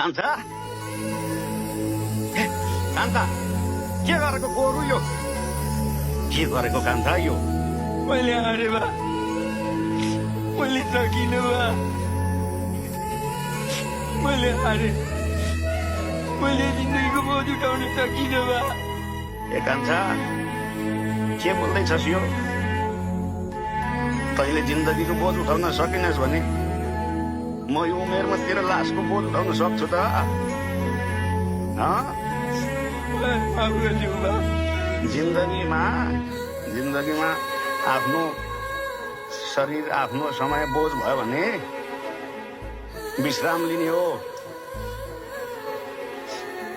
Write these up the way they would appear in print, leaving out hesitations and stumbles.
कान्छा कान्छा के गरेको गोरु यो के गरेको कान्छा यो मैले हारे बा मैले सकिनँ बा मैले हारे मैले जिन्दगीको बोझ उठाउन सकिनँ बा ए कान्छा के बोल्दैछस् यो तैँले जिन्दगीको बोझ उठाउन सकिनस् भने म यो उमेरमा तेरो लासको बोझ उठाउन सक्छु त जिन्दगीमा आफ्नो शरीर आफ्नो समय बोझ भयो भने विश्राम लिने हो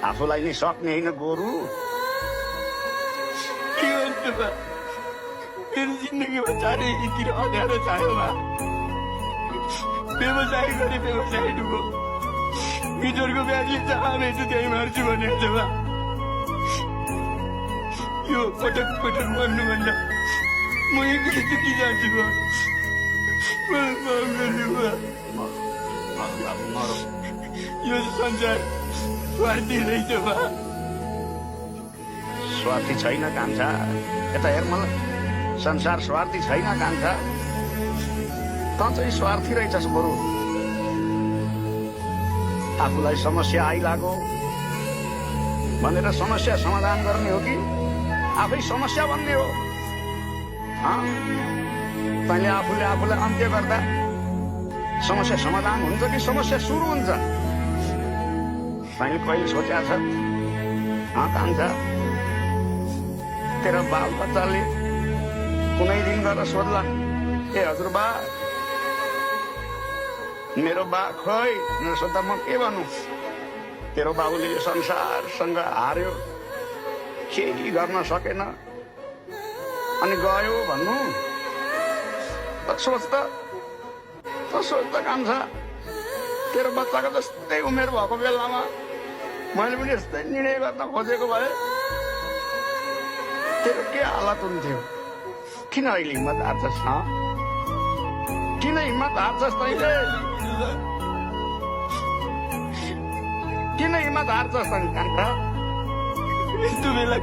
आफूलाई नै सक्ने होइन गोरु के गर्छु बा मेरो जिन्दगीमा चारैतिर अँध्यारो छायो बा व्यवसाय गरे व्यवसाय डुबो भित्रको ब्याजले जहाँ भेट्छु त्यही मार्छु भनेको छ बा यो पटक पटक भन्नुभन्दा म एक्लै चुकी जान्छु बा यो संसार स्वार्थी रहेछ बा स्वार्थी छैन कान्छा यता हेर मलाई संसार स्वार्थी छैन कान्छा त चाहिँ स्वार्थी रहेछस् बरु आफूलाई समस्या आइलागो भनेर समस्या समाधान गर्ने हो कि आफै समस्या बन्ने हो तैँले आफूले आफूलाई अन्त्य गर्दा समस्या समाधान हुन्छ कि समस्या सुरु हुन्छ तैँले कहिले सोचेको छ कान्छा तेरो बाल बच्चाले कुनै दिन गएर सोध्ला ए हजुरबा मेरो बा खै मेरो सोद्धा म के भन्नु तेरो बाबुले यो संसारसँग हार्यो केही गर्न सकेन अनि गयो भन्नु सोच त कान्छा तेरो बच्चाको जस्तै उमेर भएको बेलामा मैले पनि यस्तै निर्णय गर्न खोजेको भए तेरो के हालत हुन्थ्यो किन अहिले हिम्मत हार्छस् किन हिम्मत हार्छस् तैँले किन हिम्मत हार्छस् कान्छा यस्तो बेला